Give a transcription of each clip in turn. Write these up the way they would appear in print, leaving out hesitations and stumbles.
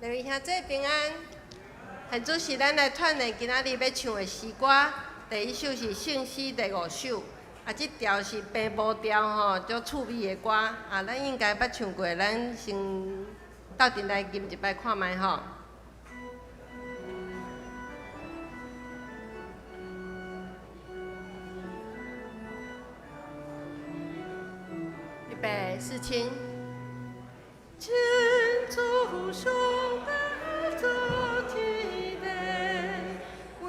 兩位兄弟平安。現在是咱來鍛鍊今仔日欲唱的詩歌，第一首是聖詩第五首，啊，這調是平步調吼，足趣味的歌。啊，咱應該捌唱過，咱先鬥陣來吟一擺看覓吼。預備，四清。真主上帝造天地，月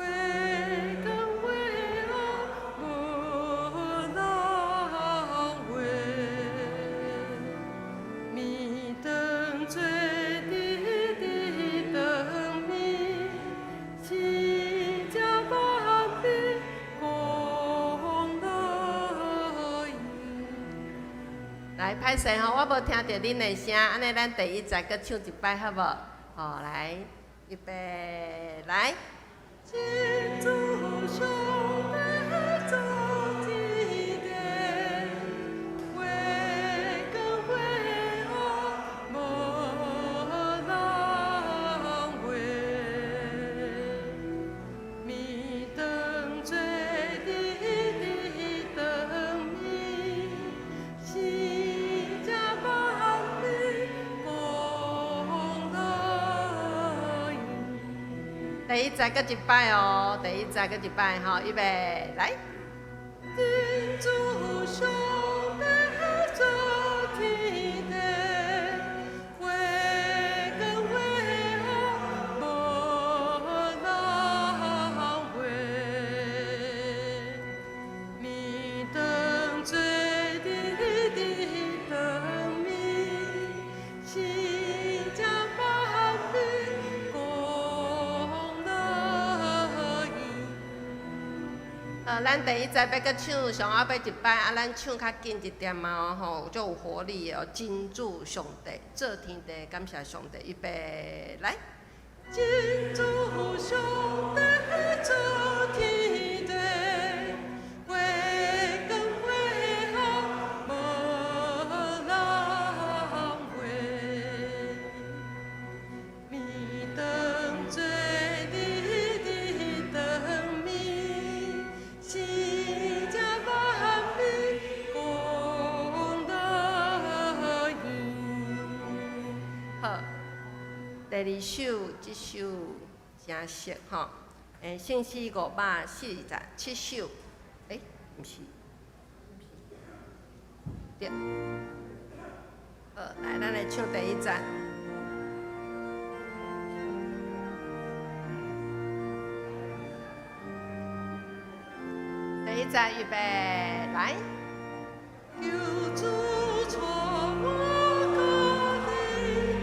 光月暗無人話，暝當做滴滴燈暝，聖者萬民講樂意。來，歹勢吼，我無聽著恁的聲，按呢咱第一節閣唱一擺好無？好，來，預備，來。真主上帝造天地，月光月暗無人話，暝當做滴滴燈暝，聖者萬民講樂意。第一節閣一擺哦，第一節閣一擺吼，預備，來。真主上帝造天地，月光月暗無人話，暝當做滴滴燈暝，聖者萬民講樂意。好，咱第一節欲閣唱上後尾一擺，啊，咱唱較緊一點仔哦，吼，足有活力的哦。真主上帝造天地，感謝上帝，預備，來。真主上帝造天地，月光月暗無人話，暝當做滴滴燈暝，聖者萬民講樂意。好，第二首，這首誠熟吼，聖詩547首，欸，毋是，對。好，來，咱來唱第一節。第一節預備，來。求主帶我佮你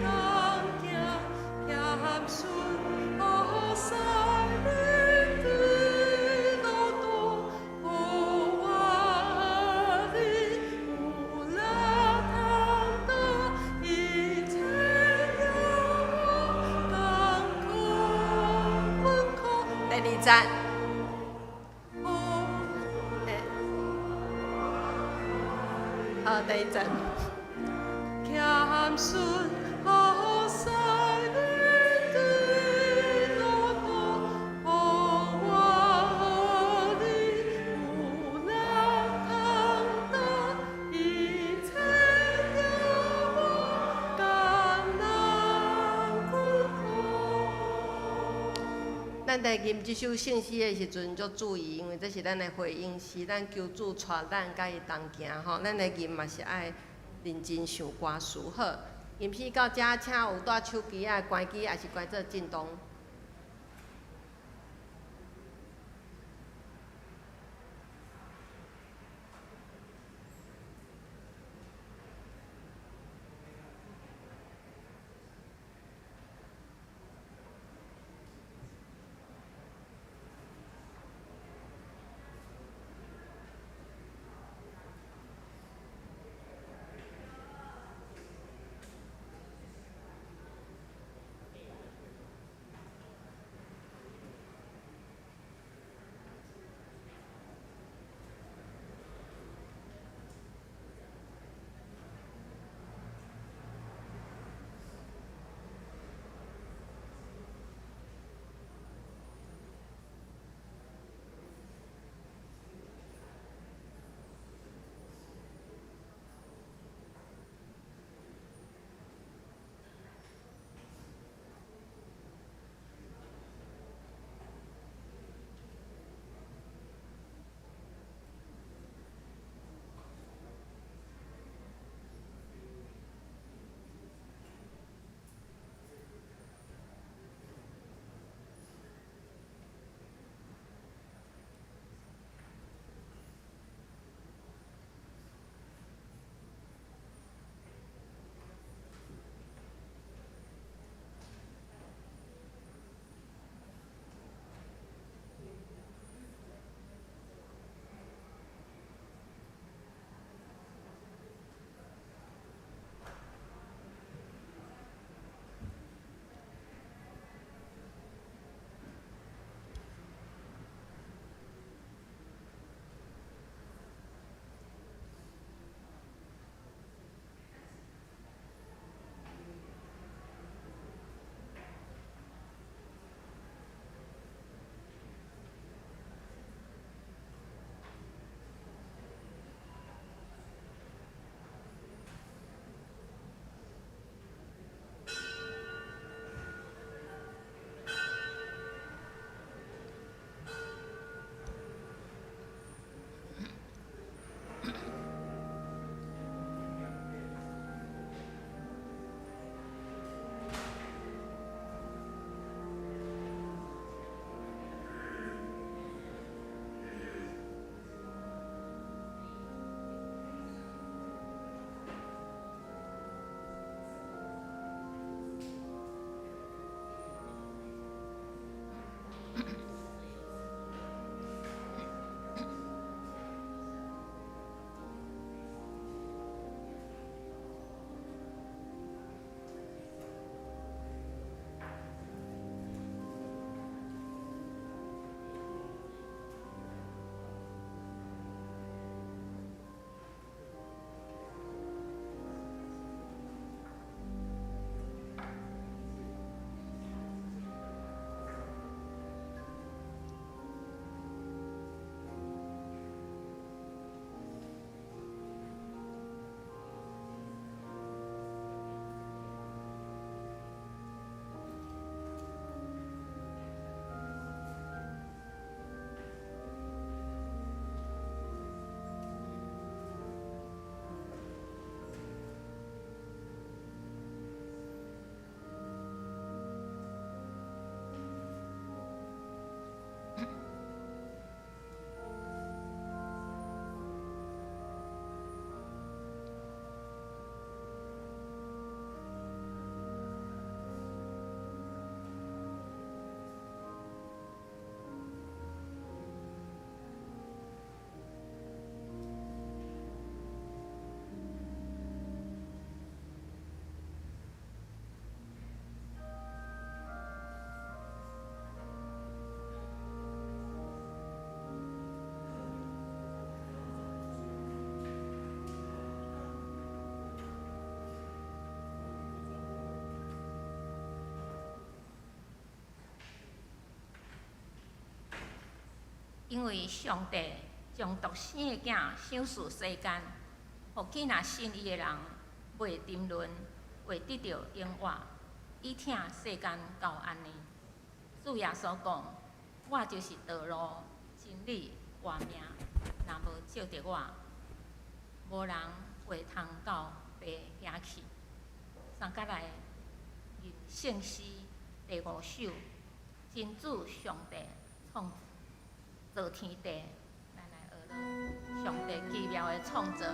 同行，謙遜服侍恁的路途，予我予你有力通擋一切誘惑艱苦困苦。第二節。好，第一節。謙遜服侍恁的路途，予我予你有力通擋一切誘惑艱難困苦。咱在吟這首聖詩的時陣，足注意，因為這是咱的回應詩，咱求主帶咱佮伊同行吼。咱來吟嘛是愛認真想歌詞好。吟詩到遮，請有帶手機仔關機，抑是關做震動。因為上帝將獨生的囝賞賜世間，予囝若信伊的人，袂沉淪，會得著永活。以疼世間到按呢。主耶穌講：我就是道路、真理、活命，若無藉著我，無人會通到父遐去。三甲來吟聖詩第五首，真主上帝創造天地，咱來學囉上帝奇妙的創造。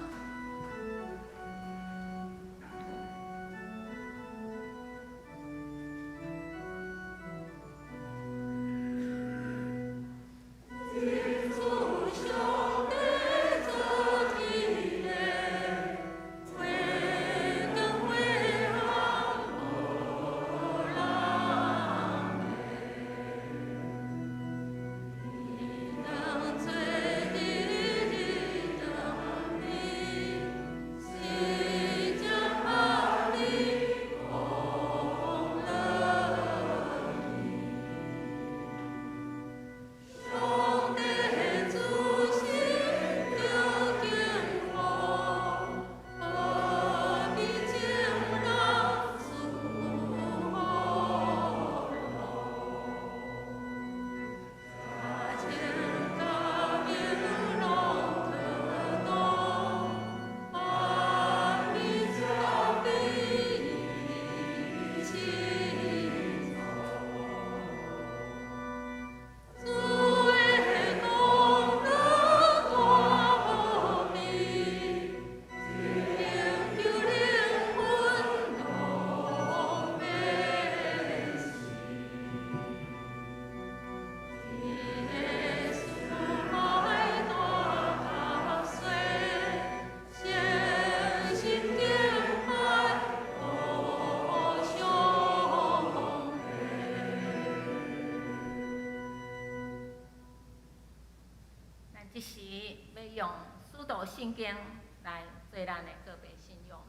這時欲用使徒信經來做咱的告白信仰。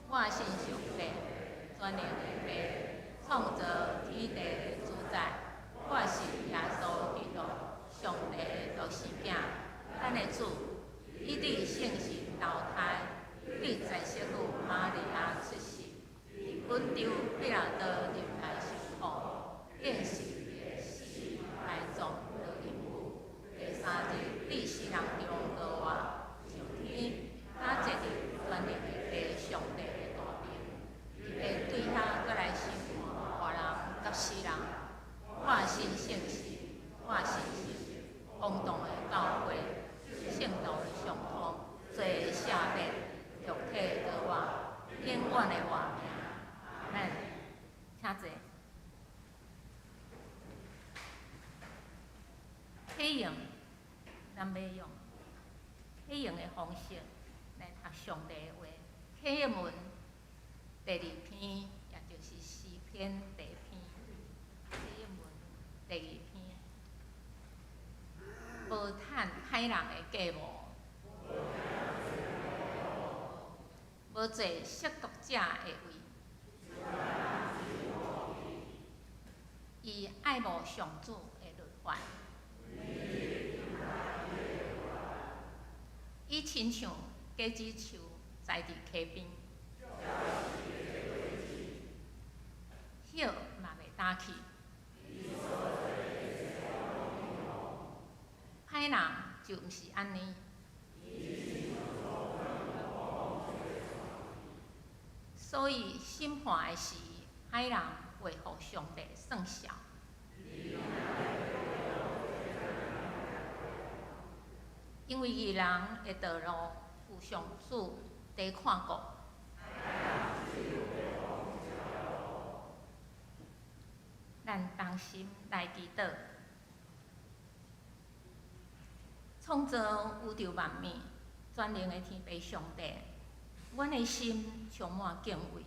我信上帝，全能的父，創造天地的主宰。我信耶穌基督，上帝的獨生囝，咱的主。伊佇聖神投胎，佇祭司母瑪利亞出世，佇本丟彼拉多入來受苦，釘十字死，埋葬落陰府。第三日，佇死人中復活，上天，搭坐佇全能的父上帝的大爿，伊欲對遐閣來審判活人佮死人。我信聖神，我信聖公同的教會，聖徒的相通，罪的赦免，肉體的復活，永遠的活命。阿們，請坐。啟用，咱欲用啟用的方式來讀上帝的話。啟用文第二篇，也就是詩篇第二篇。啟用文第二篇，無趁歹人的計謀，無坐褻瀆者的位。伊愛慕上主的律法。伊親像果子樹栽佇溪邊，葉嘛袂焦去。歹人就毋是按呢，所以審判的時，歹人會予上帝算數。因為義人的道路有上主佇看顧。咱同心來祈禱，創造宇宙萬物、全能的天父上帝，阮的心充滿敬畏，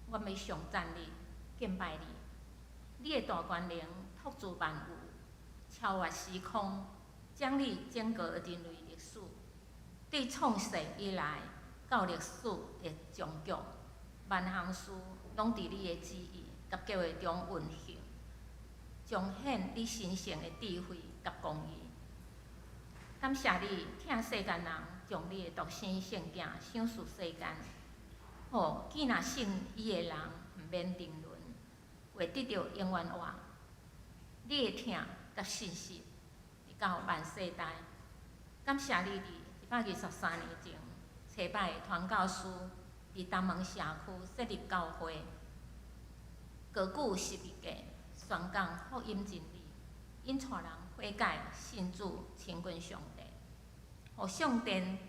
阮欲頌讚你、敬拜你。你的大權能托住萬有，超越時空，掌理整個人類歷史。對創世以來到歷史的終局，萬項事攏佇你的旨意佮計劃中運行，彰顯你神聖的智慧。佮公義。感謝你疼世間人，將你的獨生聖子賞賜世間，予既若信伊的人，毋免沉淪，會得著永遠活。你的疼佮信實，直到萬世代。感謝你佇123年前，差派傳教士佇東門社區設立教會，高舉十字架，宣講福音真理，引帶人悔改、信主、親近上帝，予上殿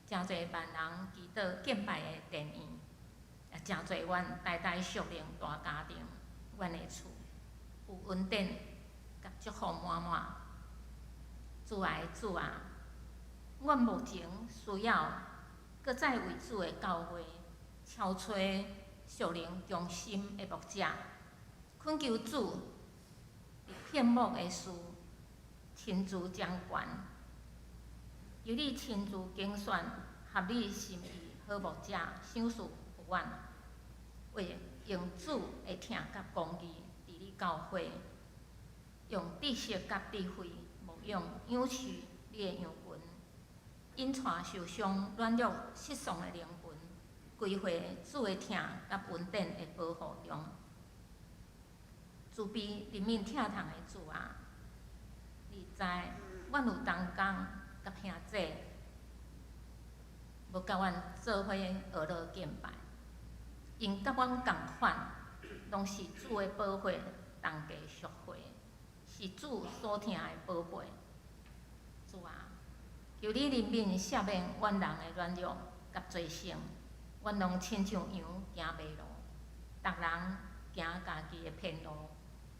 誠濟萬人祈禱敬拜的殿院，也誠濟阮代代屬靈大家庭，阮的厝有恩典佮祝福滿滿。主愛的主啊，阮目前需要閣再為主的教會超揣屬靈忠心的牧者，懇求主佇聘牧的事親自掌權，求你親自揀選合你心意好牧者，賞賜予阮，為用主的疼佮公義治理教會，用知識佮智慧牧養養飼你的羊群，引帶受傷軟弱失喪的靈魂，歸回主的疼佮恩典的保護中。慈悲憐憫疼痛的主啊，你知阮有同工佮兄姊，無佮阮做伙學樂敬拜，𪜶佮阮仝款，攏是主的寶血同價贖回，是主所疼的寶貝。主啊，求你憐憫赦免阮人的軟弱佮罪性，阮攏親像羊行迷路，逐人行家己的偏路，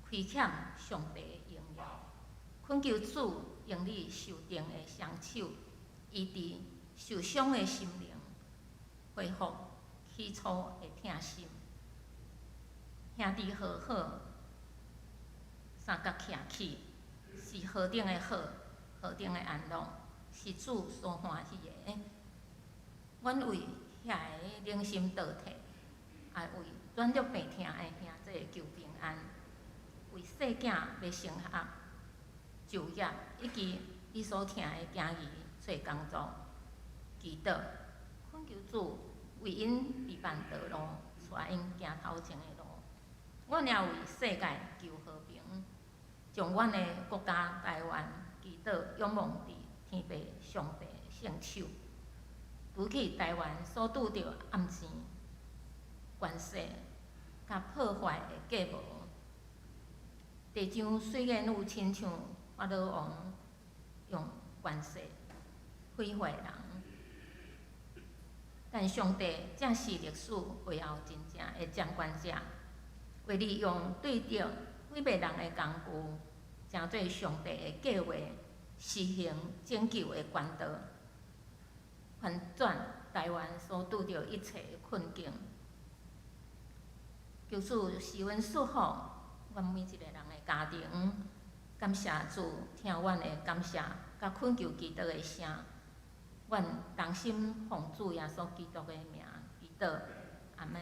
虧欠上帝的榮耀。懇求主用你受釘的雙手，醫治受傷的心靈，恢復起初的疼心。兄弟和好，相佮徛起，是何等的好，何等的安樂，是主所歡喜的。阮為遐个靈心倒退，也為軟弱病疼的兄弟求平安，為細囝欲升學、就業以及你所疼的囝兒揣工作，祈禱，懇求主為𪜶預辦道路，帶𪜶行頭前的路。阮也為世界求和平，將阮的國家台灣祈禱仰望佇天父上帝聖手，除去台灣所拄著暗錢、權勢佮破壞的計謀。地上雖然有親像法老王用權勢毀壞人，但上帝才是歷史背後真正的掌權者，會利用對敵毀滅人的工具，成做上帝的計劃，實行拯救的管道，翻轉台灣所拄著一切的困境。求主賜阮祝福，阮每一个人的家庭。感謝主，聽阮的感謝，佮懇求祈禱的聲。阮同心奉主耶穌基督的名祈禱，阿們。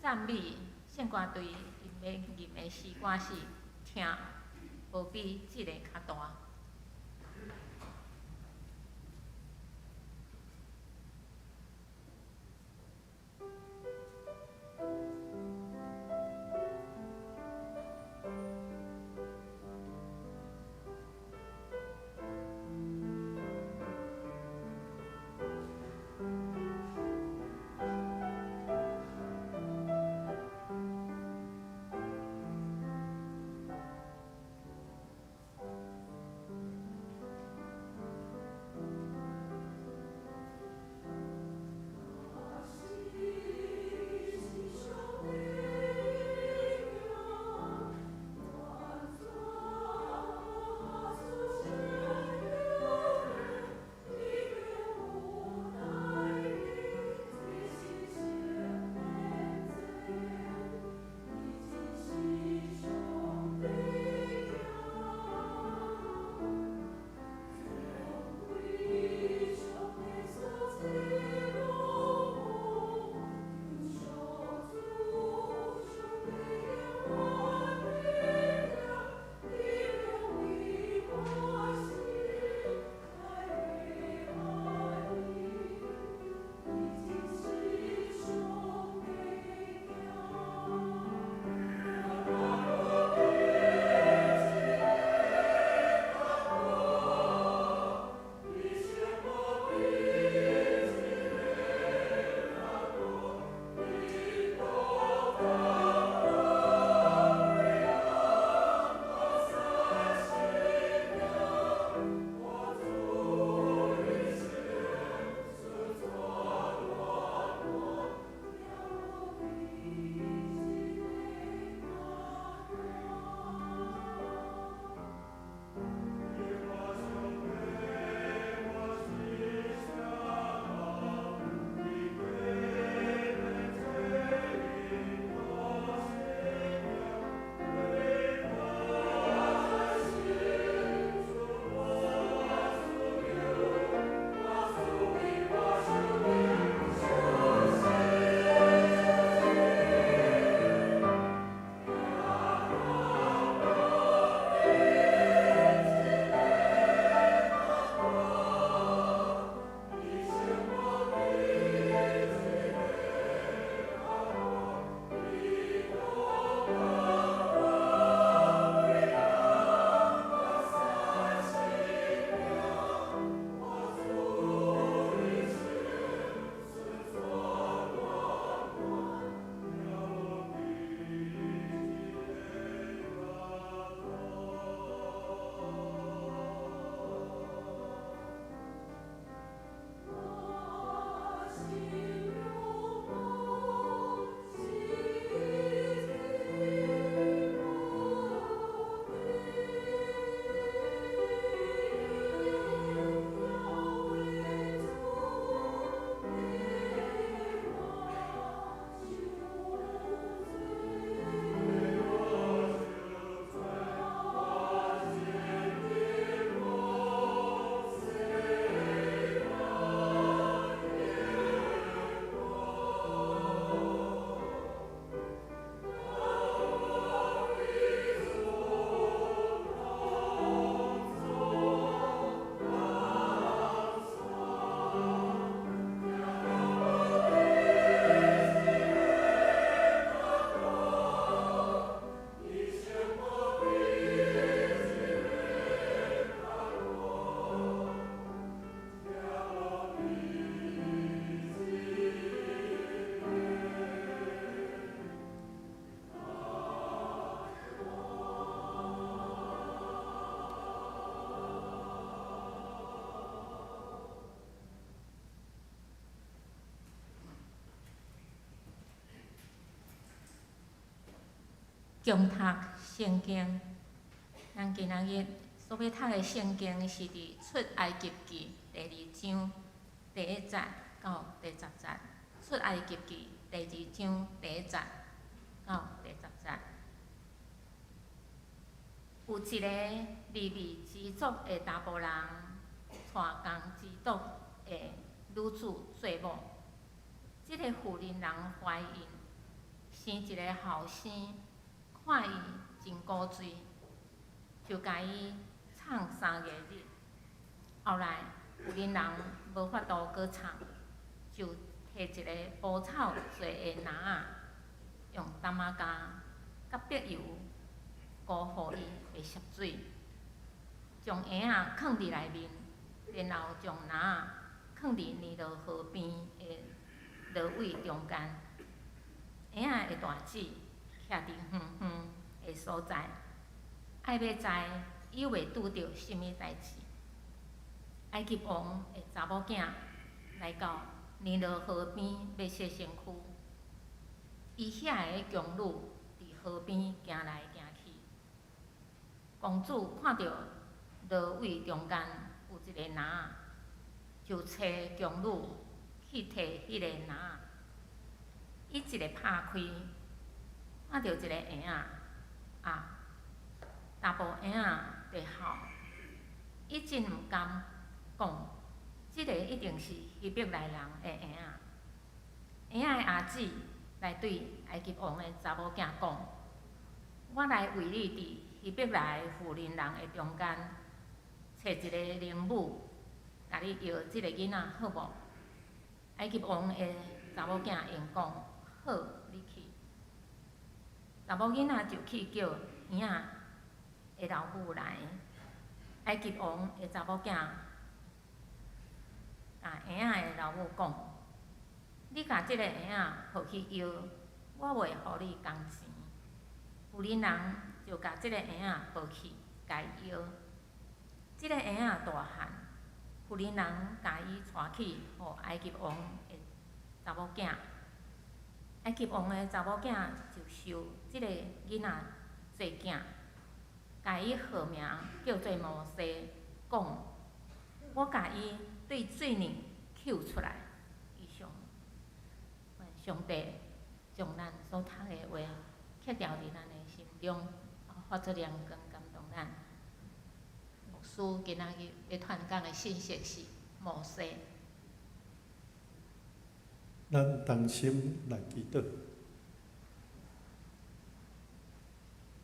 讚美聖歌隊𪜶欲吟的詩歌是疼無比這个較大。共讀聖經，咱今仔日所欲讀的聖經是佇出埃及記第二章第一節到第十節。出埃及記第二章第一節到第十節。有一个利未支族的查埔人，娶仝支族的女子做某。這个婦人人懷孕，生一个後生，看伊真古錐，就共伊藏3个日。後來婦人人無法度閣藏，就提一个蒲草做的籃仔，用澹仔膠佮柏油糊予伊袂澀水，將嬰仔囥佇內面，然後將籃仔囥佇尼羅河邊的蘆葦中間。嬰仔的大姊徛佇遠遠的所在，愛欲知伊會拄著啥物代誌。埃及王的查某囝來到尼羅河邊欲洗身軀，伊遐个宮女佇河邊行來行去。公主看著蘆葦中間有一個籃仔，就差宮女去提彼个籃仔。伊一个拍開，看著一个嬰仔，啊，查埔嬰仔佇哭，伊真毋甘，講，這个一定是希伯來人的嬰仔。嬰仔的阿姊來對埃及王的查某囝講：我來為你佇希伯來婦人人的中間，揣一个靈母，共你搖這个囡仔好無？埃及王的查某囝應講：好，你去。查某囡仔就去叫嬰仔的老母來。埃及王的查某囝共嬰仔的老母講：你共這个嬰仔抱去搖，我會予你工錢。婦人人就共這个嬰仔抱去，共伊搖。這个嬰仔大漢，婦人人共伊帶去予埃及王的查某囝。埃及王的查某囝就收這个囡仔做囝，共伊號名叫做摩西，講：我共伊對水裡抾出來。以上，願上帝將咱所讀的話刻牢佇咱的心中，發出亮光感動咱。牧師今仔日欲傳講的信息是摩西。咱同心來祈禱，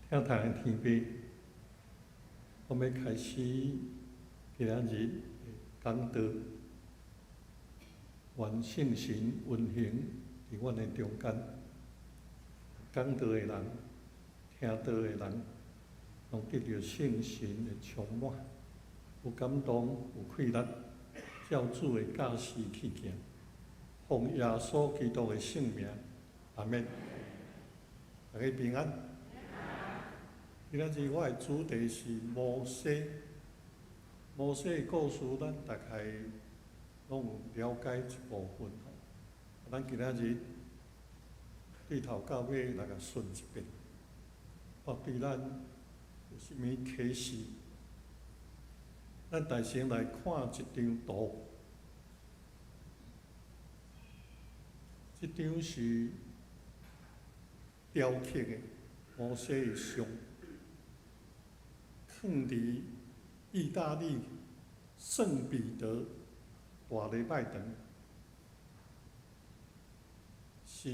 疼疼的天父，我欲開始今仔日的講道，願聖神運行佇阮的中間，講道的人、聽道的人，攏得著聖神的充滿，有感動、有氣力，照主的教示去行。奉耶穌基督的聖名，阿們。大家平安。今仔日我的主題是摩西。摩西的故事，咱大概攏有了解一部分吼。咱今仔日對頭到尾來共順一遍，看對咱有啥物啟示。咱大先來看一張圖。這張是雕刻的摩西的像，囥佇意大利聖彼得大禮拜堂，是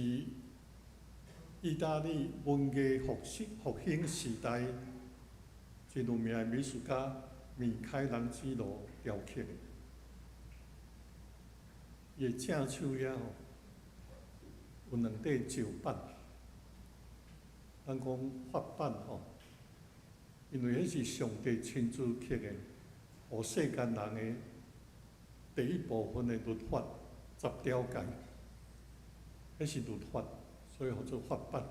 意大利文藝復興時代真有名的美術家米開朗基羅雕刻的。伊的正手遐吼，有兩塊石板，咱講法板吼，因為彼是上帝親自刻的，予世間人的第一部分的律法十條誡，彼是律法，所以號做法板。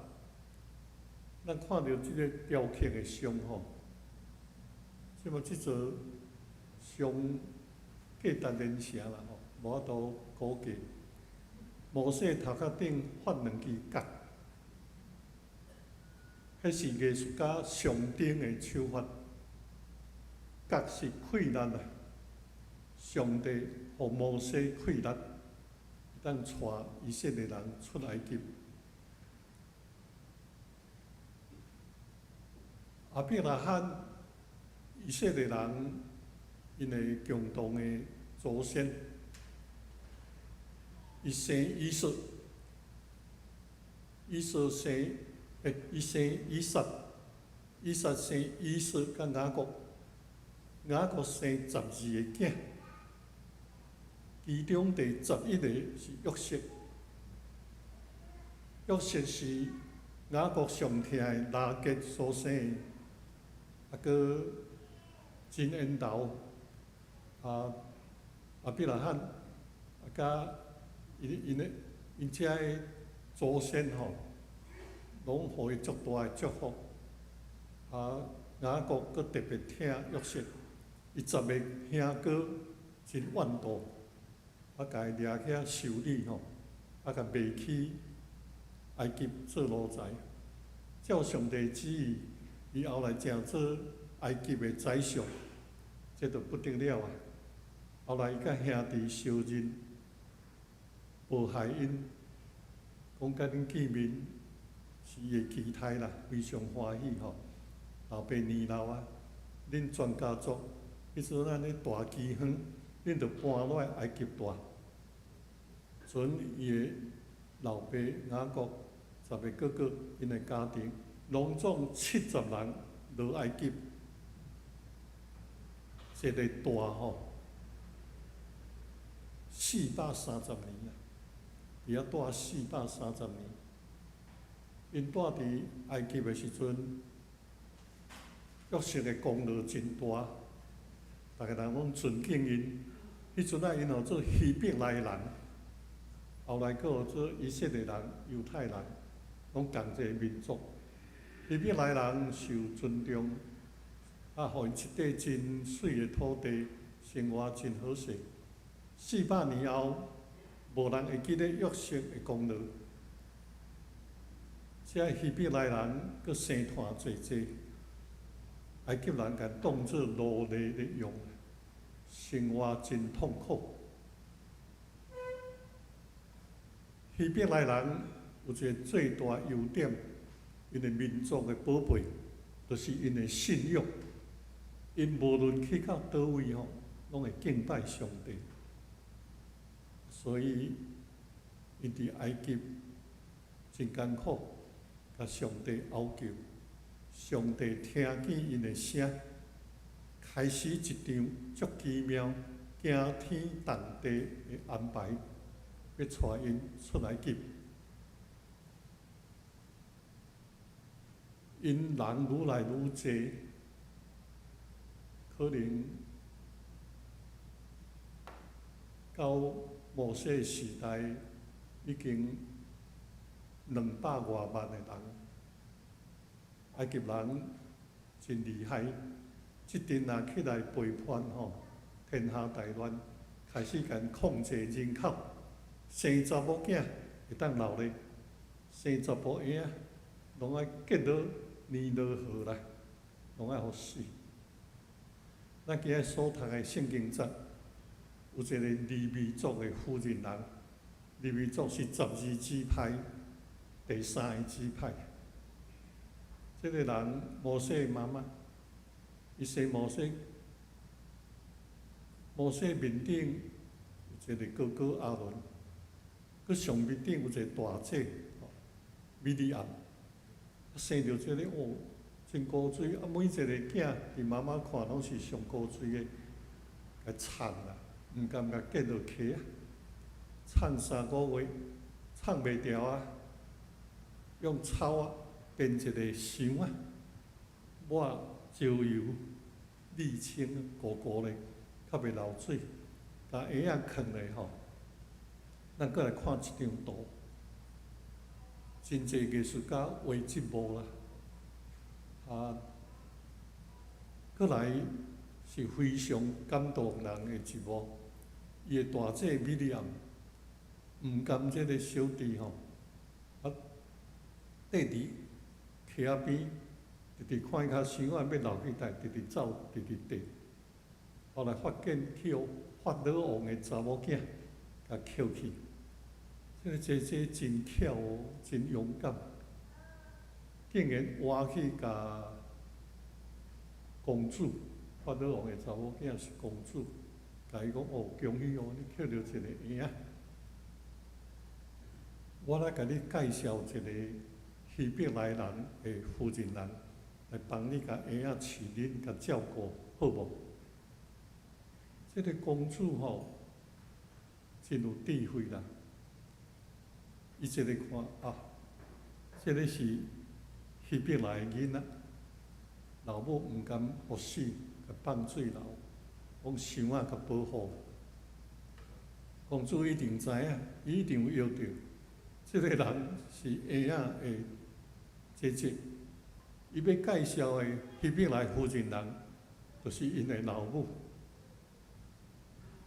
咱看著這个雕刻的像吼，這麼這座像價值連城啦吼，無法度估計。摩西頭殼頂發兩支角，彼彼是藝術家上頂的手法。角是氣力啊！上帝予摩西氣力，會當帶以色列人出埃及。亞伯拉罕，以色列人𪜶的共同的祖先，伊生以掃，以掃生，伊生以撒，以撒生以掃佮雅各，雅各生十二個囝，其中第11個是約瑟，約瑟是雅各上疼的拉結所生的，啊，閣真緣投，啊，亞伯拉罕，啊，佮𪜶𪜶的𪜶遮的祖先吼，攏予伊足大的祝福。啊，雅各閣特別疼約瑟，伊十個兄哥真怨妒，啊，共伊掠去遐修理吼，啊，共賣去埃及做奴才。照上帝旨意，伊後來成做埃及的宰相，這就不得了啊！後來伊佮兄弟相認，無害𪜶，講佮恁見面是伊的期待啦，非常歡喜吼。老爸年老啊，恁全家族彼陣按呢大饑荒，恁著搬落來埃及蹛。陣伊的老爸雅各十個哥哥，𪜶的家庭攏總70人落埃及，這个蹛吼，430年啊，佇遐蹛四百三十年。𪜶蹛佇埃及的時陣，約瑟的功勞真大，逐个人攏尊敬𪜶。彼陣仔𪜶號做希伯來人，後來閣號做以色列人、猶太人，攏仝一个民族。希伯來人受尊重，啊，予𪜶一塊真媠的土地，生活真好勢。400年後，無人會記得約瑟的功勞。這希伯來人閣生湠濟濟，埃及人共當做奴隸咧用，生活真痛苦。希伯來人有一个最大優點，𪜶的民族的寶貝，就是𪜶的信仰。𪜶無論去到佗位吼，攏會敬拜上帝。所以，𪜶佇埃及真艱苦，共上帝哀求，上帝聽見𪜶的聲，開始一場足奇妙、驚天動地的安排，欲帶𪜶出埃及。𪜶人愈來愈濟，可能到摩西時代已經200外萬的人，埃及人真厲害，這陣若起來背叛吼，天下大亂，開始共控制人口，生查某囝會當留咧，生查埔嬰仔，攏愛結落尼羅河啦，攏愛予死。咱今仔所讀的聖經節，有一個利未族的婦人人，利未族是十二支派第三个支派。這个人摩西的媽媽，伊生摩西，摩西面頂有一个哥哥亞倫，閣上面頂有一个大姐米利暗，生著這个哦，真古錐，啊，每一个囝佇媽媽看攏是上古錐的，共藏啦，毋甘共結落溪啊，藏3個月，藏袂牢啊，用草仔編一个箱仔，抹石油、瀝青糊糊咧，較袂漏水，共嬰仔囥咧吼。咱閣來看這張圖，真濟藝術家畫這幕啦，啊，閣來是非常感動人的一幕。伊的大姐米利暗毋甘這个小弟吼，啊，綴佇溪溪仔邊，直直看伊跤箱仔欲落去，但直直走，直直綴。後來發現去予法老王的查某囝共抾去。這个姐姐真巧哦，真勇敢，竟然活去共公主，法老王的查某囝是公主，共伊講哦，恭喜哦，你抾著一个嬰仔。我來共你介紹一个希伯來人的婦人人，來幫你共嬰仔飼恁，共照顧，好無？這个公主吼，真有智慧啦。伊一个看啊，這个是希伯來的囡仔，老母毋甘予死，共放水流，講箱仔共保護。公主一定知影，伊一定有搖著，這个人是嬰仔的姐姐，伊欲介紹的希伯來婦人人，就是𪜶的老母。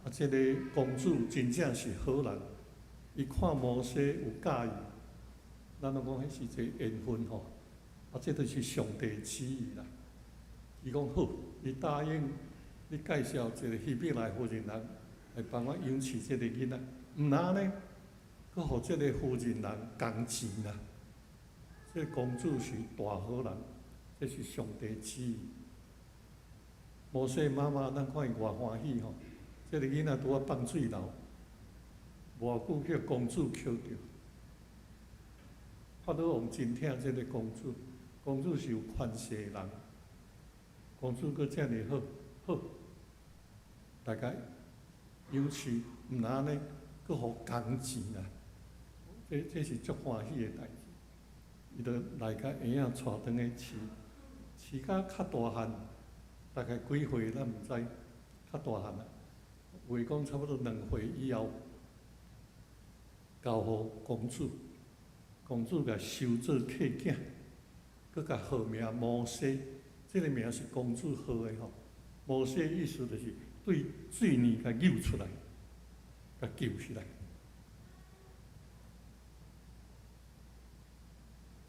啊，這个公主真正是好人，伊看摩西有佮意，咱攏講彼是一个緣分吼。啊，這就是上帝旨意啦。伊講好，伊答應你介紹一個希伯來婦人人來幫我養飼這个囡仔，毋但呢，閣予這个婦人人工錢啦。這个公主是大好人，這是上帝旨意。摩西媽媽，咱看伊偌歡喜吼。這个囡仔拄仔放水流，無偌久去予公主抾著。法老王真疼這个公主，公主是有權勢的人，公主閣遮爾好，好，來共養飼，毋但按呢，閣予工錢啦，這是足歡喜的代誌。伊就來共嬰仔帶轉去飼，飼甲較大漢，大概幾歲咱毋知，較大漢啊。話講差不多2歲以後，交予公主，公主共收做契囝，閣共號名摩西，這个名是公主號的吼。摩西意思就是對水裡共救出來，共救起來。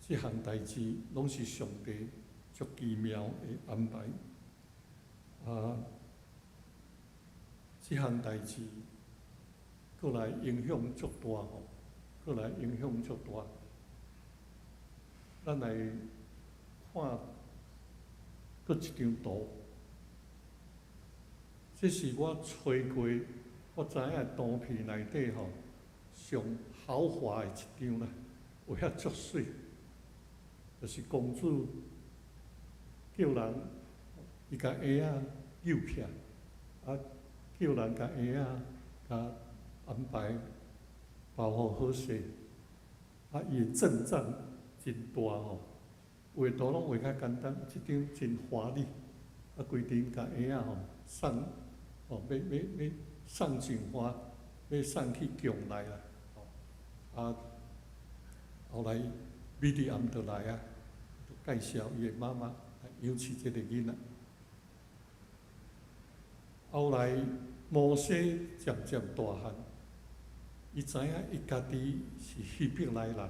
這項代誌攏是上帝足奇妙的安排。啊，這項代誌閣來影響足大吼，閣來影響足大。咱來看閣一張圖，這是我揣過，我知影圖片內底吼上豪華的一張啦，畫遐足媠，就是公主叫人伊共嬰仔救起來，啊，叫人共嬰仔共安排保護好勢，啊，伊的陣仗真大吼，畫圖攏畫較簡單，這張真華麗，啊，規陣共嬰仔吼送，吼，欲欲欲送上花，欲送去宮內啦，吼，啊，後來米利暗就來啊，就介紹伊的媽媽來養飼這個囡仔。後來摩西漸漸大漢，伊知影伊家己是希伯來人，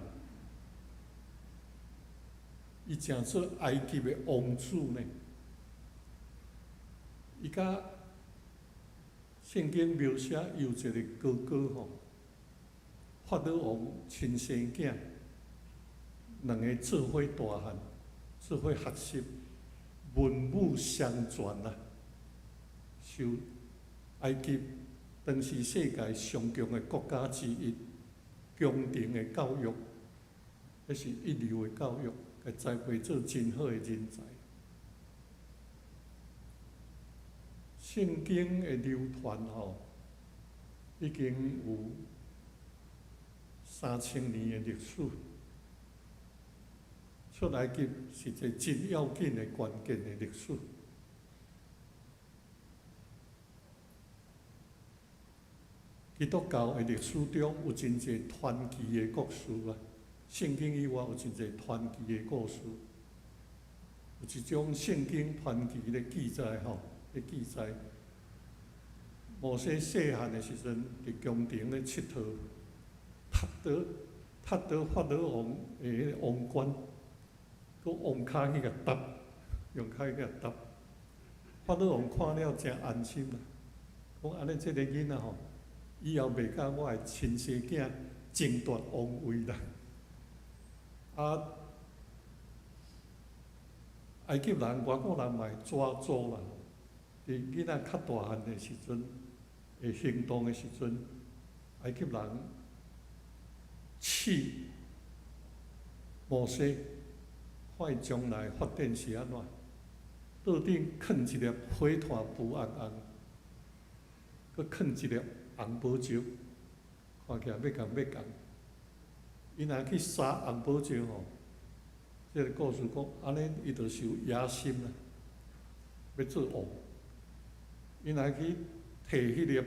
伊成做埃及的王子呢。伊佮聖經描寫有一个哥哥吼，法老王親生囝，兩个做伙大漢，做伙學習，文武雙全啊。受埃及當時世界上強的國家之一，宮廷的教育，彼是一流的教育，共栽培做真好的人才。聖經的流傳吼，已經有3000年的歷史。出埃及是一個真要緊的關鍵的歷史。基督教的歷史中有真濟傳奇的故事啊，聖經以外有真濟傳奇的故事。有一種聖經傳奇的記載吼，咧記載摩西細漢的時陣，佇宮廷咧𨑨迌，踢倒踢倒法老王的彼个王冠，閣王跤去共踏，用跤去共踏。法老王看了誠安心啦，講按呢這个囡仔吼，以後袂佮我的親生囝爭奪王位啦。啊，埃及人、外國人嘛會抓周啦。佇囡仔較大漢的時陣，會行動的時陣，埃及人試摩西，看伊將來發展是按怎。桌頂囥一粒火炭浮紅紅，閣囥一粒紅寶石，看起來欲仝欲仝。伊若去殺紅寶石吼，這个故事講，按呢伊就是有野心啦，欲做王。伊若去提彼粒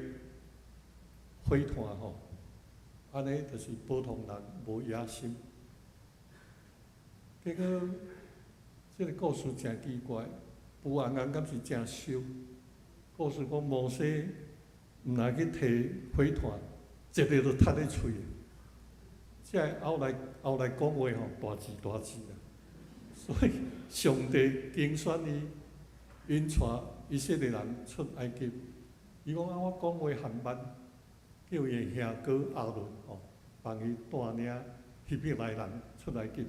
火炭吼，按呢就是普通人無野心。結果，這个故事誠奇怪，浮紅紅敢是誠燒？故事講摩西毋若去提火炭，一个就窒咧喙。這个後來講話吼，大字大字啦。所以上帝揀選伊，𪜶帶以色列人出埃及。伊講啊，我講話緩慢，叫伊的兄哥亞倫吼，幫伊帶領希伯來人出埃及。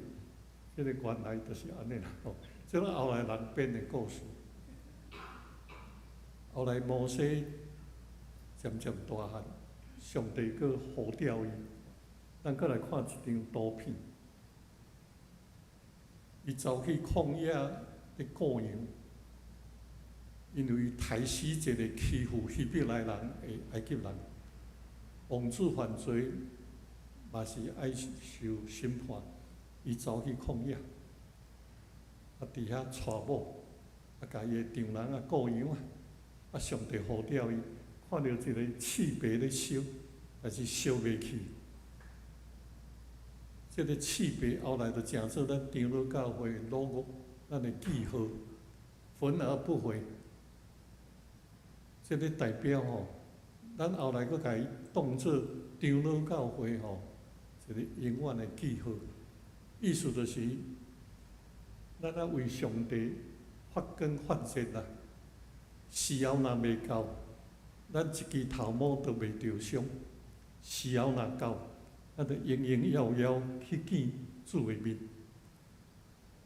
這个原來就是按呢啦吼，這個後來人編的故事。後來摩西漸漸大漢，上帝閣呼召伊。咱閣來看一張圖片，伊走去曠野咧顧羊，因為伊刣死一個欺負希伯來人的埃及人，王子犯罪嘛是愛受審判，伊走去曠野，啊，佇遐娶某，啊，共伊的丈人啊顧羊啊，啊，上帝呼召伊，看著一个刺枇咧燒，但是燒袂去。這个刺枇後來就成做咱長老教會的 logo，咱的記號，焚而不毀。這个代表吼，咱後來閣共伊當做長老教會吼一个永遠的記號。意思就是，咱愛為上帝發光發熱啦。時候若袂到，咱一支頭毛都袂著傷；時候若到，咱就榮榮耀耀去見主的面。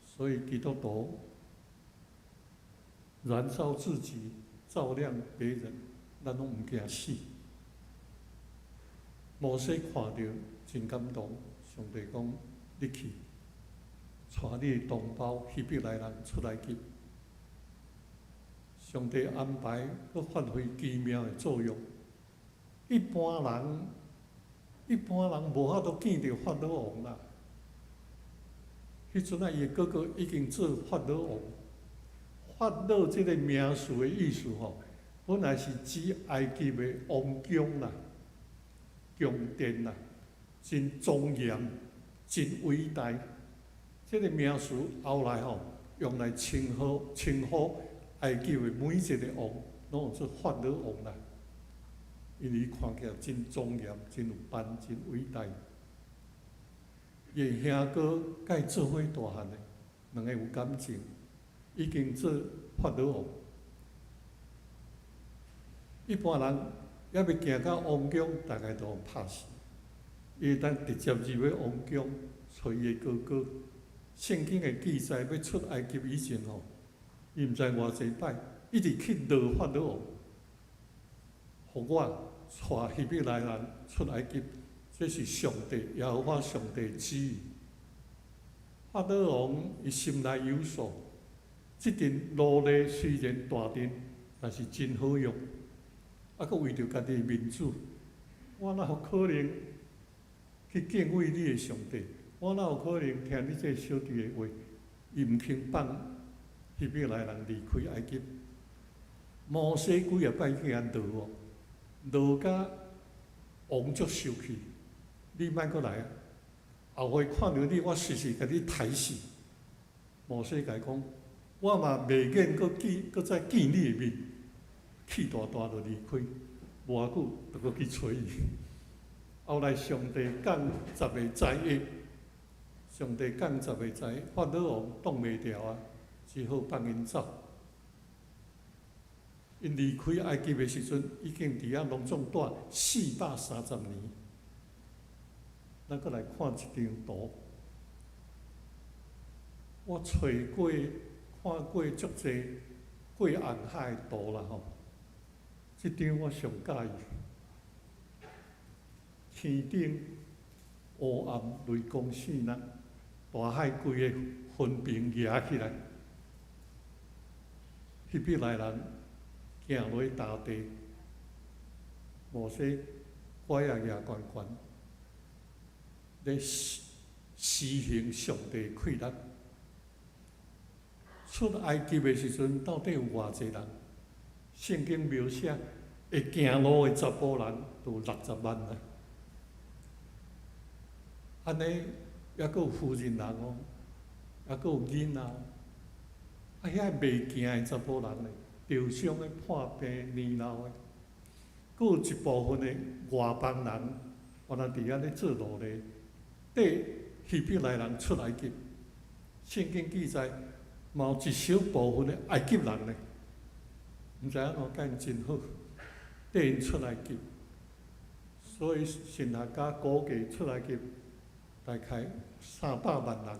所以基督徒燃燒自己，照亮別人，咱攏毋驚死。摩西看著真感動，上帝講：你去，帶你的同胞希伯來人出埃及。上帝安排閣發揮奇妙的作用。一般人無法度見著法老王啦。彼陣啊，伊的哥哥已經做法老王。法老這个名詞的意思吼，本來是指埃及的王宮啦、宮殿啦，真莊嚴、真偉大。這个名詞後來吼，用來稱呼埃及的每一个王，攏用做法老王啦。因為伊看起來真莊嚴、真有範、真偉大。伊的兄哥佮伊做伙大漢的，兩个有感情，已經做法老王。一般人猶未行到王宮，大概都拍死。伊會當直接入去王宮，揣伊的哥哥。聖經的記載，欲出埃及以前吼，伊毋知偌濟擺，一直去鬧法老王，予我帶希伯來人出埃及，這是上帝耶和華上帝旨意。法老王伊心內有數，這陣奴隸雖然大陣，但是真好用。啊，閣為著家己的面子，我哪有可能去敬畏你的上帝？我哪有可能聽你這个小弟的話？伊毋肯放希伯來人離開埃及。摩西幾若擺去共鬧哦，鬧甲王足生氣，你莫閣來啊！後回看著你，我隨時共你刣死。摩西共伊講，我嘛袂願閣見，閣再見你的面，氣大大就離開，無偌久就閣去揣伊。後來上帝降十个災厄，上帝降十个災，法老王擋袂牢啊，只好放𪜶走。𪜶離開埃及的時陣，已經佇遐攏總蹛430年。咱閣來看一張圖，我揣過、看過足濟過紅海的圖啦吼。這張我上佮意，天頂烏暗雷公四力，大海規个分爿夯起來，希伯來人行落大地，摩西拐仔舉懸懸，咧施行上帝氣力。出埃及的時陣，到底有偌濟人？聖經描寫會行路的查埔人有60萬啊！按呢，猶閣有婦人人哦，猶閣有囡仔，啊，遐袂行的查埔人咧，受傷的、破病、年老的，閣有一部分的外邦人，原來佇遐咧做奴隸，綴希伯來人出埃及。聖經記載，嘛有一小部分的埃及人咧，毋知按怎佮𪜶真好，綴𪜶出埃及。所以神學家估計出埃及大概300萬人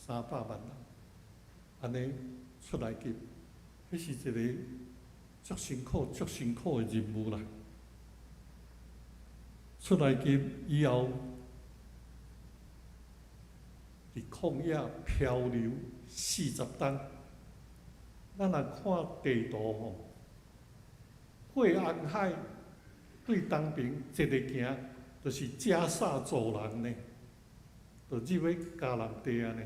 ，300萬人，按呢出埃及，彼是一個足辛苦、足辛苦的任務啦。出埃及以後，佇曠野漂流40冬。咱若看地圖吼，過紅海對東爿一个行，就是迦薩走廊呢，就入去迦南地啊呢。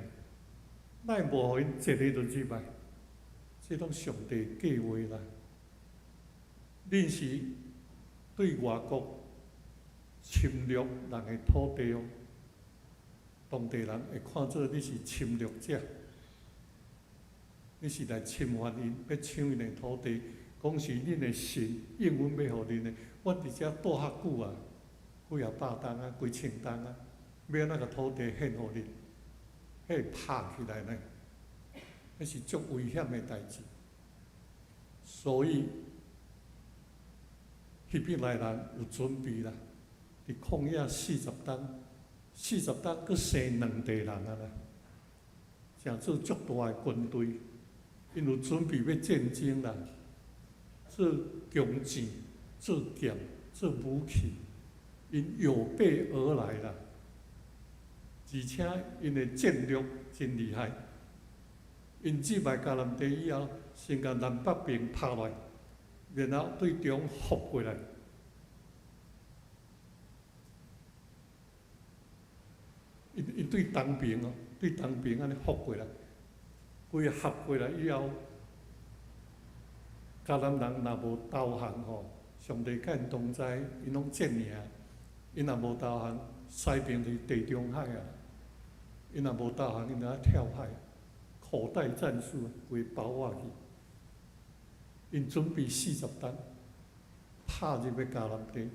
哪會無予𪜶一个就入來？這攏上帝計劃啦。恁是對外國侵略人的土地哦，當地人會看做你是侵略者，你是來侵犯𪜶，欲搶𪜶的土地，講是恁的神應允欲予恁的。阮佇遮蹛較久啊，幾仔百冬啊，幾千冬啊，欲按怎共土地獻予恁？彼會拍起來呢，彼是足危險的代誌。所以希伯來人有準備啦，佇曠野四十冬，四十冬閣生兩代人啊啦，成做足大的軍隊，𪜶有準備欲戰爭啦，做弓箭、做劍、做武器，𪜶有備而來啦，而且𪜶的戰略真厲害。𪜶入來迦南地以後，先共南北邊拍落來，然後對中覆過來。𪜶𪜶對東邊哦，對東邊按呢覆過來，規个合過來以後，迦南人若無投降吼，上帝佮𪜶同在，𪜶攏戰贏。𪜶若無投降，西邊就是地中海啊。𪜶若無投降，𪜶就愛跳海，口袋戰術，規包圍去。𪜶準備四十冬，拍入去迦南地，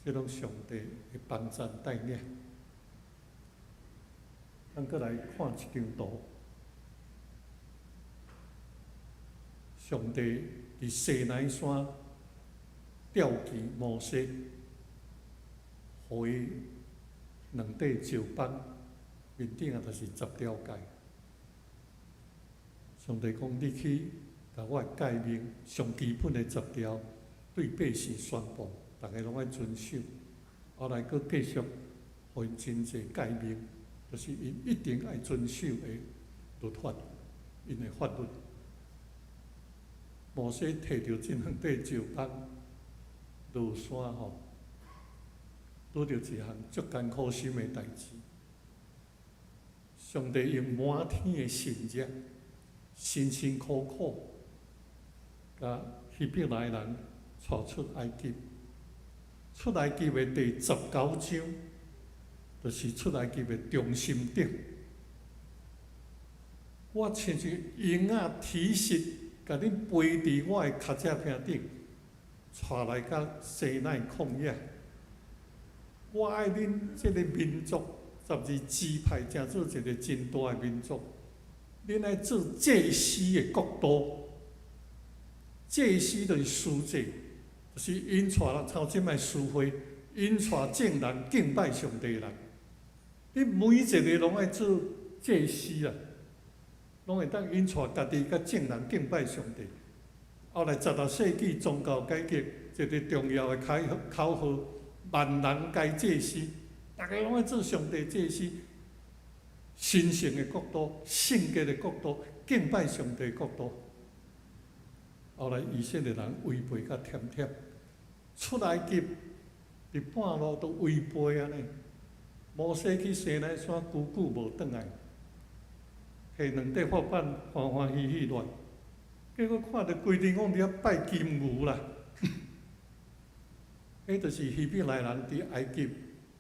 這攏上帝的幫贊帶領。咱閣來看一張圖，上帝佇西奈山召見摩西，予伊兩塊石板，面頂仔就是十條誡。上帝講：你去共我的誡命上基本的十條，對百姓宣布，逐个攏愛遵守。後來閣繼續予𪜶真濟誡命，就是𪜶一定愛遵守的律法，𪜶的法律。摩西提著這兩塊石板落山吼，拄著一項足艱苦心的代誌。上帝用滿天的神蹟，辛辛苦苦，共希伯來人帶出埃及。出埃及的第19章，就是出埃及的中心點。我親像鷹仔啼實，共恁背佇我的跤跡坪頂，帶來到西奈曠野。我愛恁這个民族， 12支派成做一个真大的民族，恁愛做祭司的國度。祭司就是司祭，就是𪜶帶啦，像這擺司會，𪜶帶眾人敬拜上帝的人。你每一个攏愛做祭司啊，攏會當𪜶帶家己佮眾人敬拜上帝。後來16世紀宗教改革一个重要的口號，萬人皆祭司，逐家攏愛做上帝祭司，神聖的國度、聖潔的國度、敬拜上帝的國度。後來以色列人違背甲忝忝，出埃及佇半路都違背啊呢。摩西去西奈山，久久無轉來，提兩塊法板，歡歡喜喜來，結果看著規陣戇佇遐拜金牛啦。彼就是希伯來人佇埃及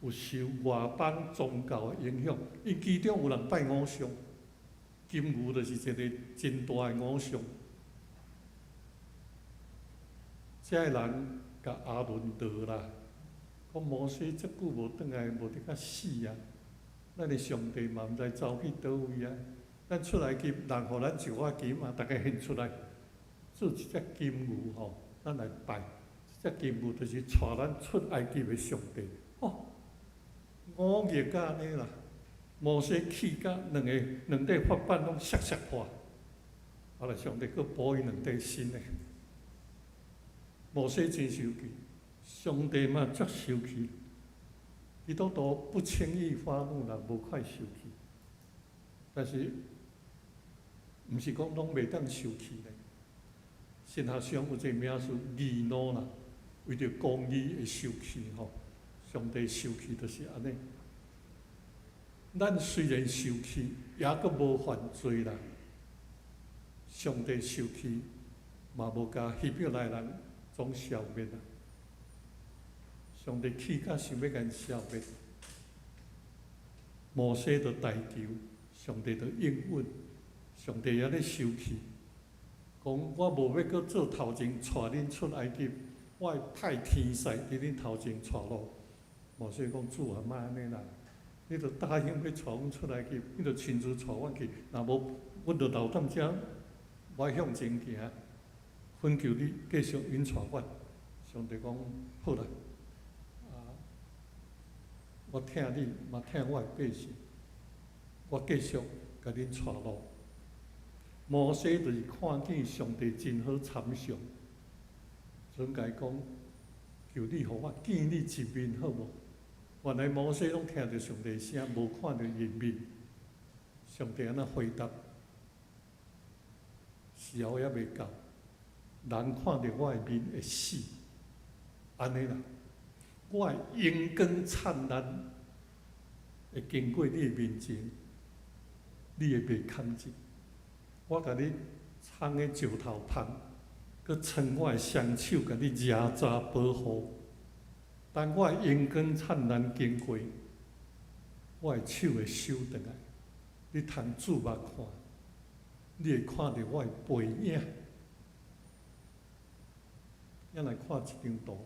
有受外邦宗教的影響，𪜶其中有人拜偶像，金牛就是一个真大的偶像。這个人共亞倫鬧啦，講摩西遮久無轉來，無得較死啊！咱的上帝嘛毋知走去佗位啊！咱出埃及，人予咱一碗金啊，逐家獻出來，做一隻金牛吼，咱來拜。這隻金牛就是帶咱出埃及的上帝。哦，忤逆甲按呢啦！摩西氣甲兩个兩塊法板攏摔摔破，後來上帝閣補伊兩塊新的。摩西真生氣，上帝嘛足生氣。基督徒不輕易發怒啦，無快生氣。但是，毋是講攏袂當生氣咧。神學上有一個名詞義怒啦，為著公義會生氣吼。上帝生氣就是按呢。咱雖然生氣，抑閣無犯罪啦。上帝生氣，嘛無共希伯來人總消滅啊！上帝氣甲想欲共𪜶消滅，摩西就代求，上帝就應允，上帝也咧生氣，講我無欲閣做頭前帶恁出埃及，我會派天使佇恁頭前帶路。摩西講主啊，莫按呢啦，你著答應欲帶阮出埃及，你著親自帶阮去，若無，阮著留踮遮，無愛向前行。懇求你繼續引帶阮。上帝講好啦，啊，我疼你，嘛疼我的百姓，我繼續共恁帶路。摩西就是看見上帝真好參詳，陣共伊講，求你予我見你一面好無？原來摩西攏聽著上帝聲，無看著伊面。上帝按怎回答？時候猶未到。人看著我的面會死，按呢啦。我的榮光燦爛會經過你的面前，你會袂抗拒。我共你藏佇石頭縫，閣撐我的雙手共你遮遮保護。當我的榮光燦爛經過，我的手會收轉來，你通注目看，你會看著我的背影。咱來看這張圖，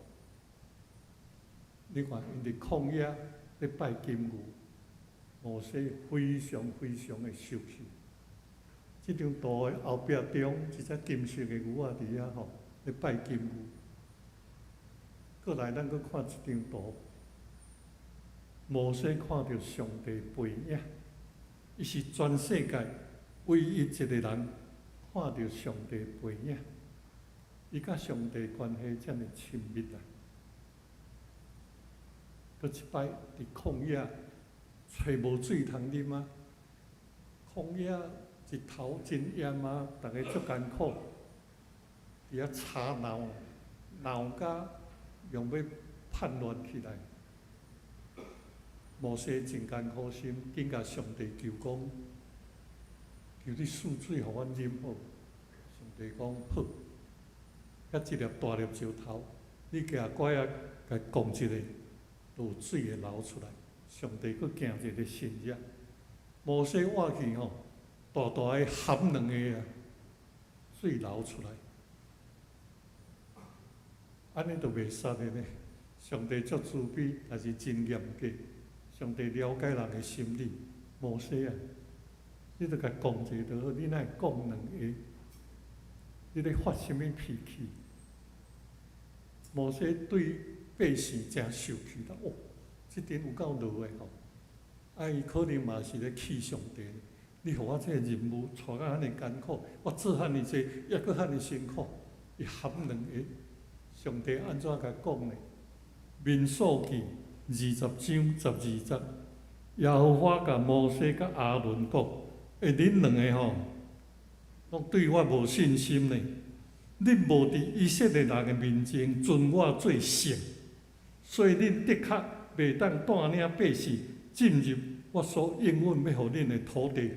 你看𪜶佇曠野咧拜金牛，摩西非常非常的生氣。這張圖的後壁中，一隻金色的牛仔佇遐吼咧拜金牛。過來，咱閣看這張圖，摩西看著上帝背影，伊是全世界唯一一個人看著上帝背影。伊佮上帝關係遮爾親密啊！閣一擺佇曠野，揣無水通啉啊！曠野日頭真炎啊，逐家足艱苦，佇遐吵鬧，鬧甲用欲叛亂起來。摩西真艱苦心，緊共上帝求講，求你賜水予阮飲好。上帝講好。遐一粒大粒石頭，你舉拐仔共摃一下，就有水會流出來。上帝閣行一个神跡，摩西倚去吼，大大的含兩个啊，水流出來，按呢就袂使的呢。上帝足慈悲，但是真嚴格。上帝了解人的心理，摩西啊，你著共講一下就好，你哪會講兩下？你咧發啥物脾氣？摩西對百姓誠受氣啦，哦，這陣有夠怒的吼！啊，伊可能嘛是咧氣上帝，你予我這个任務帶甲按呢艱苦，我做遐爾濟，抑閣遐爾辛苦，伊含兩下，上帝按怎共講呢？民數記20章12節，耶和華共摩西佮亞倫講：欸，恁兩个吼，攏對我無信心呢！恁無佇以色列人的面前尊我做聖，所以恁的確袂當帶領百姓進入我所應允欲予恁的土地。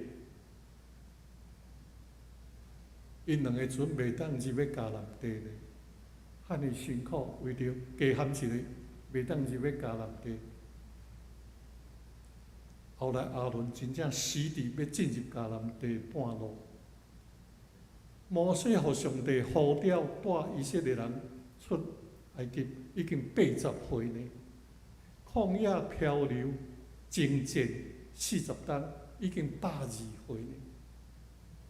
𪜶兩个陣袂當入去迦南地呢，遐爾辛苦，為著加含一个袂當入去迦南地。後來亞倫真正死佇欲進入迦南地半路。摩西予上帝呼召帶以色列人出埃及，已經80歲呢。曠野漂流征戰40冬，已經120歲呢。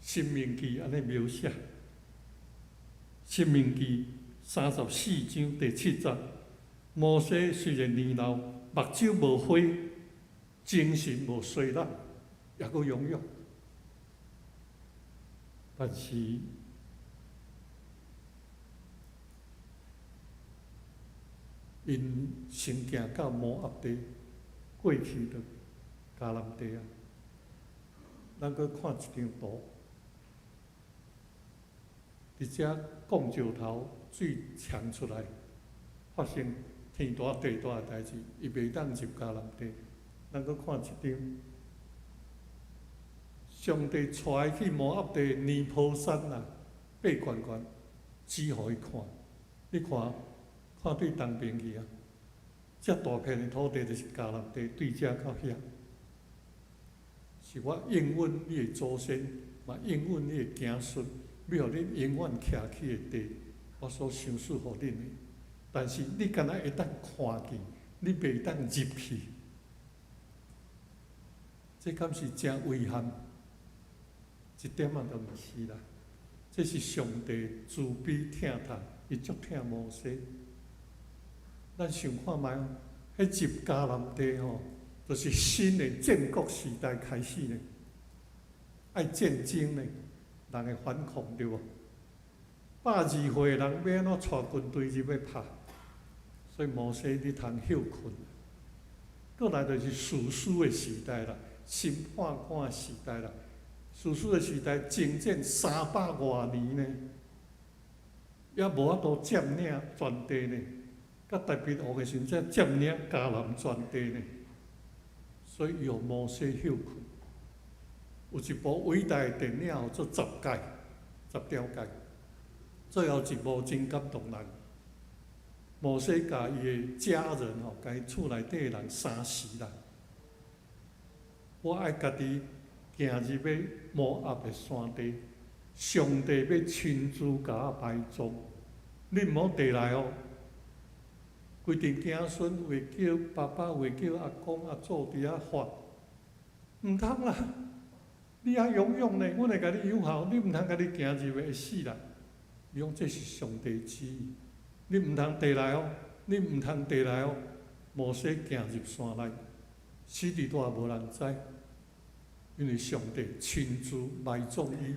申命記按呢描寫，申命記34章第7節，摩西雖然年老，目睭無花，精神無衰老，抑閣勇勇。但是，𪜶先行到摩押地，過去就迦南地啊。咱閣看一張圖，佇遮降石頭水衝出來，發生天大地大的代誌，伊袂當入迦南地。咱閣看一張。上帝帶伊去摩押地尼波山啊，爬懸懸，指予伊看。你看，看對東邊去啊，遮大片的土地就是迦南地，對遮到遐，是我應允你的祖先，嘛應允你的子孫，欲予恁永遠徛起的地，我所賞賜予恁的。但是你敢若會當看見，你袂當入去，這敢是誠遺憾？一點仔都毋是啦，這是上帝慈悲疼痛，伊足疼摩西。咱想看覓哦，彼入迦南地吼，就是新的戰國時代開始呢，愛戰爭呢，人會反抗對無？120歲的人欲按怎帶軍隊入去拍？所以摩西你通歇睏。過來就是士師的時代啦，審判官的時代啦。士師的時代，整整300外年呢，也無法度佔領全地呢。佮大衛王的時陣，才佔領迦南全地呢。所以伊予摩西歇睏。有一部偉大的電影叫做《十誡》，十條誡。最後一幕真感動人。摩西共伊的家人吼，共伊厝內底的人三死啦。我愛家己行入欲摩押的山地，上帝欲親自共我埋葬，恁毋好綴來哦。規陣子孫有的叫爸爸，有的叫阿公阿祖佇遐喊，毋通啦！你猶勇勇呢，阮會共你養孝，你毋通家己行入去會死啦。伊講這是上帝旨意，你毋通綴來哦，你毋通綴來哦。摩西行入山內，死佇佗無人知。因為上帝親自埋葬伊，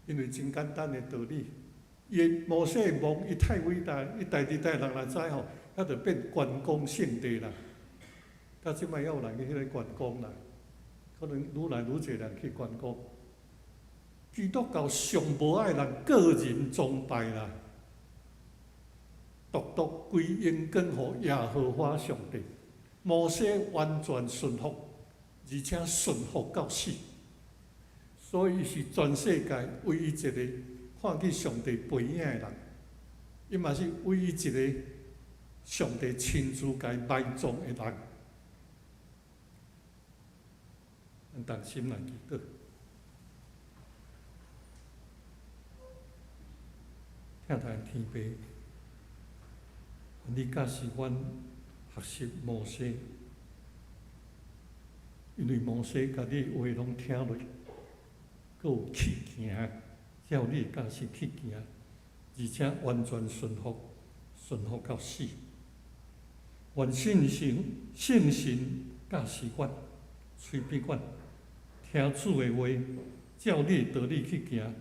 因為真簡單的道理，伊摩西的墓伊太偉大，伊代誌代人若知吼，遐就變觀光勝地啦。到這擺猶有人去彼个觀光啦，可能愈來愈濟人去觀光。基督教上無愛人個人崇拜啦，獨獨歸榮光予耶和華上帝。摩西完全順服。而且順服到死，所以伊是全世界唯一一個看見上帝背影的人，伊嘛是唯一一個上帝親自共伊埋葬的人。咱同心來祈禱，疼疼天父，你教示阮學習摩西。因為摩西共你的話攏聽落，閣有去行，照你的教示去行，而且完全順服，順服到死。願聖神，聖神教示阮，催逼阮，聽主的話，照你的道理去行，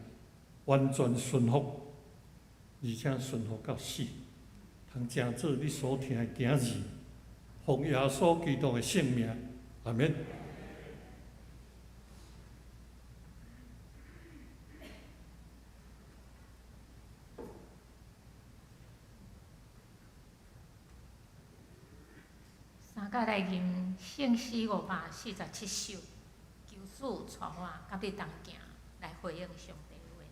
完全順服，而且順服到死，通成做你所疼的囝兒，奉耶穌基督的聖名，阿們。三甲來吟聖詩547首，求主帶我佮你同行，來回應上帝話。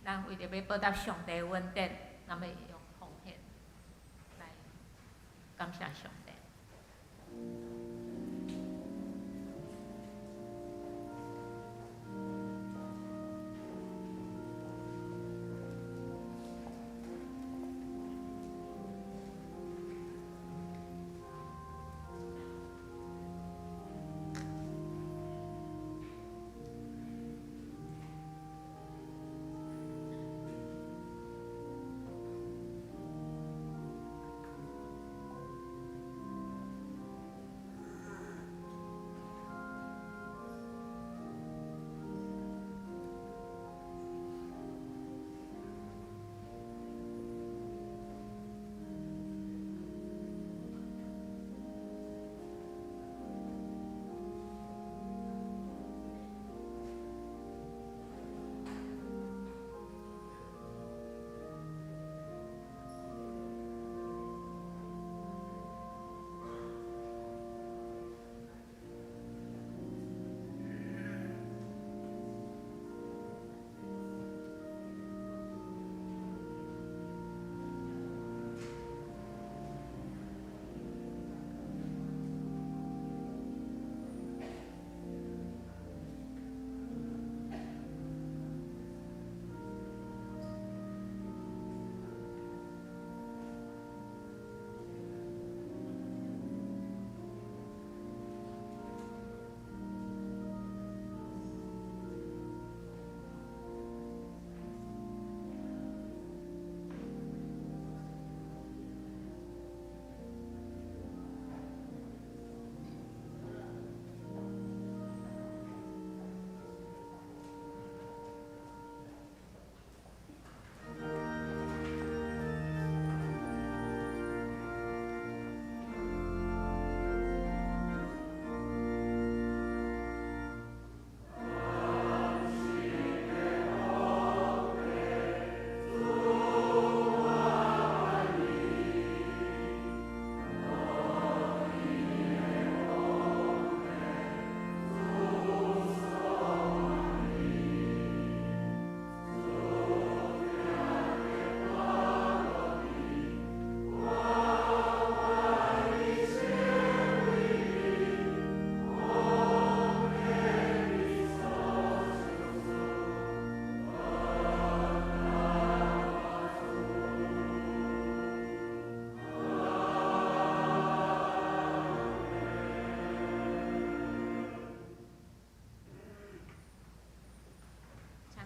咱為著欲報答上帝恩典，咱欲用奉獻來感謝上帝。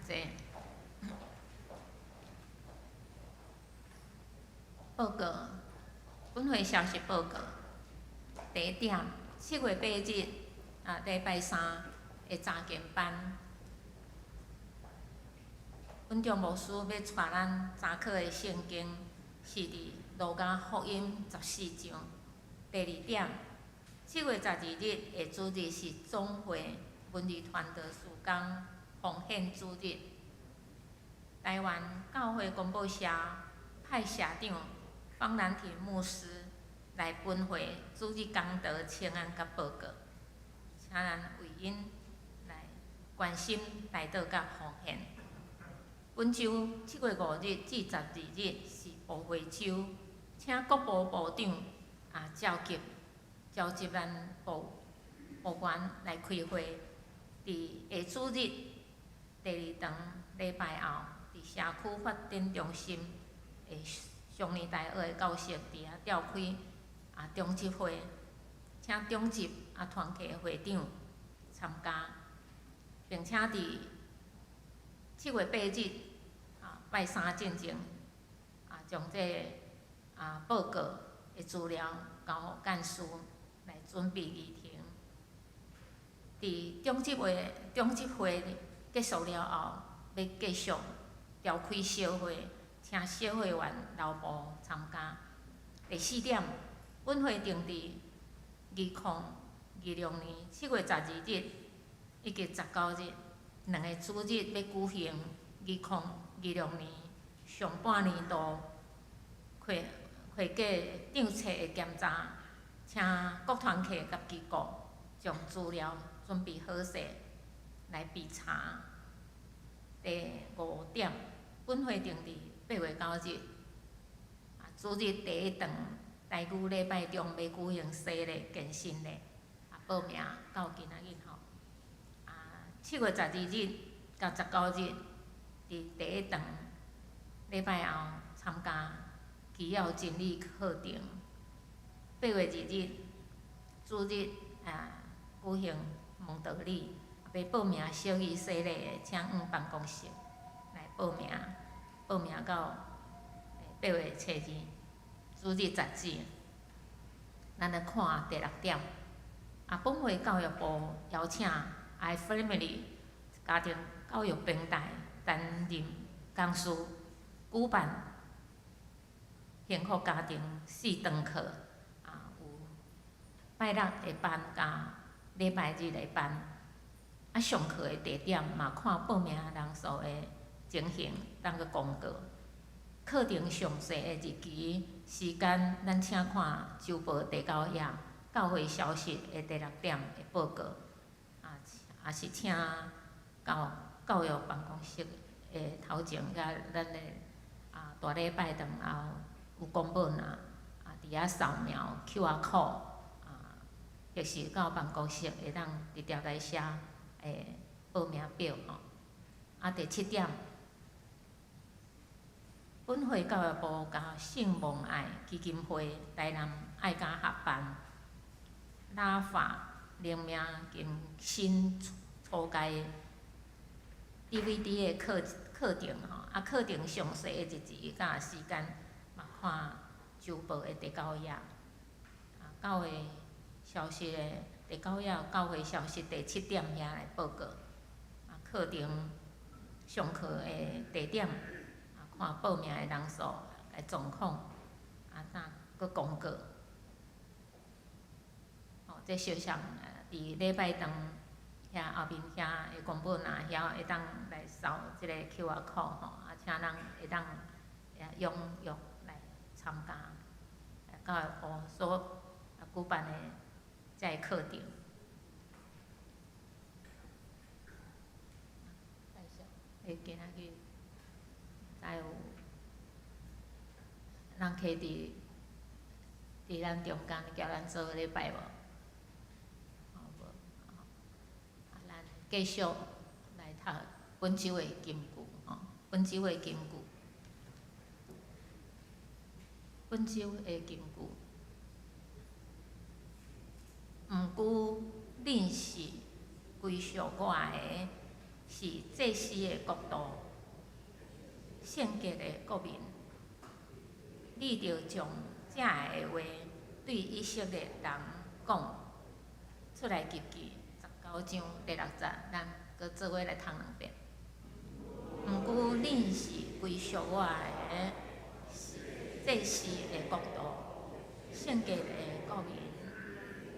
這。報告，本會消息報告。第一點，7月8日啊，禮拜三的查經班，本中牧師要帶咱查考的聖經是佇路加福音14章。第二點，7月12日的主日是總會文字傳道事工奉獻主日。台灣教會公報社派社長方蘭婷牧師來本會主日講道請安佮報告，請咱為𪜶來關心代禱佮奉獻。本週7月5日至12日是部會週，請各部部長啊召集咱部部員來開會。佇下主日第二堂禮拜後，佇社區發展中心的上年大學的教室佇遐召開啊長執會，請長執啊團契會長參加，並且佇7月8日啊拜三進前啊將這個啊報告的資料交予幹事來準備議程。佇長執會結束了後，欲繼續召開小會，請小會員留步參加。第四點，本會定佇2026年7月12日以及19日兩个主日，欲舉行2026年上半年度會計帳冊的檢查，請各團契佮機構將資料準備好勢來備查。第五點，本會定佇8月9日，啊，主日第一堂台語禮拜中欲舉行洗禮健身禮，啊，報名到今仔日吼。啊，7月12日佮19日，佇第一堂禮拜後參加基要真理課程。8月2日主日啊，舉行問道禮，欲報名小儀洗禮的，請往辦公室來報名，報名到8月初2，主日截止。咱來看第六點，啊，本會教育部邀請 iFamily 家庭教育平台擔任講師，舉辦幸福家庭四堂課，啊，有拜六的班佮禮拜日的班。啊，上課的地點嘛，看報名人數的情形，當閣公告。課程詳細的日期、時間，咱請看週報第九頁教會消息的第六點的報告。啊，也是請到教育辦公室的頭前，佮咱的啊大禮拜堂後有公報欄，啊，佇遐掃描 QR code，啊，或是到辦公室會當直接來寫報名表吼。啊，第七點，本會教育部佮聖望愛基金會台南愛家合辦拉法靈命更新初階 DVD 的課程吼，啊，課程詳細的日子佮時間，嘛看週報的第九頁。啊，教會消息的第九頁，教會消息第七點遐來報告。啊，課程上課的地點，啊，看報名的人數來狀況，啊，再閣公告。吼，這小項佇禮拜堂遐後面遐的公報欄遐會當來掃這个 QR code 吼，啊，請人會當踴躍來參加教育部所舉辦的這个課程。今仔日知有人客佇咱中間共咱做禮拜無？吼無，啊，咱繼續來讀本週的金句吼，本週的金句，本週的金句。毋過恁是歸屬我的。是祭司的國度，聖潔的國民。你著將這个話對以色列人講。出埃及記十九章第六節，咱閣做伙來讀兩遍。毋過恁是歸屬我的，是祭司的國度，聖潔的國民。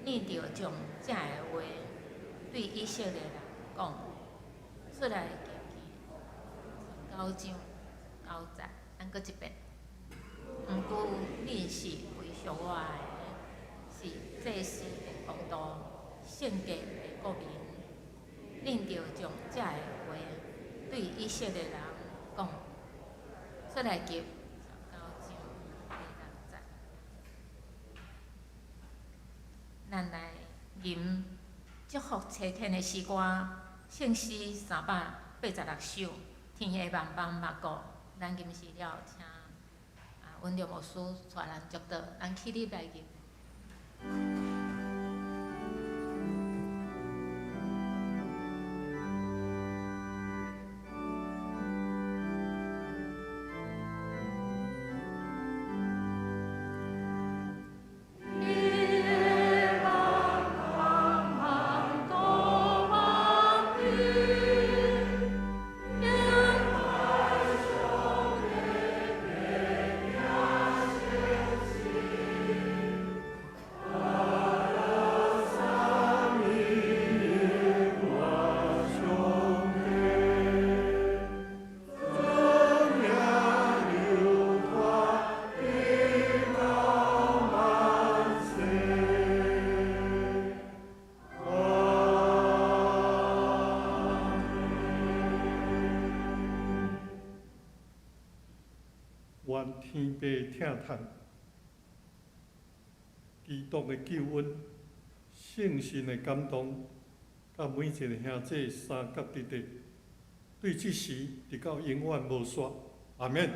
你著將這个話對以色列人講。出埃及記十九章九節，咱閣一遍。毋過恁是歸屬我的，是祭司的國度，聖潔的國民。恁著將這個話對以色列人講。出埃及十九章第六節。咱來吟祝福齊天的詩歌，聖詩386首，天下茫茫目顧。咱吟詩了，請阮劉牧師帶咱祝禱，咱起立來吟。願天父疼痛，基督的救恩，聖神的感動，佮每一個兄弟相佮佇佇，對這時直到永遠無煞。阿們。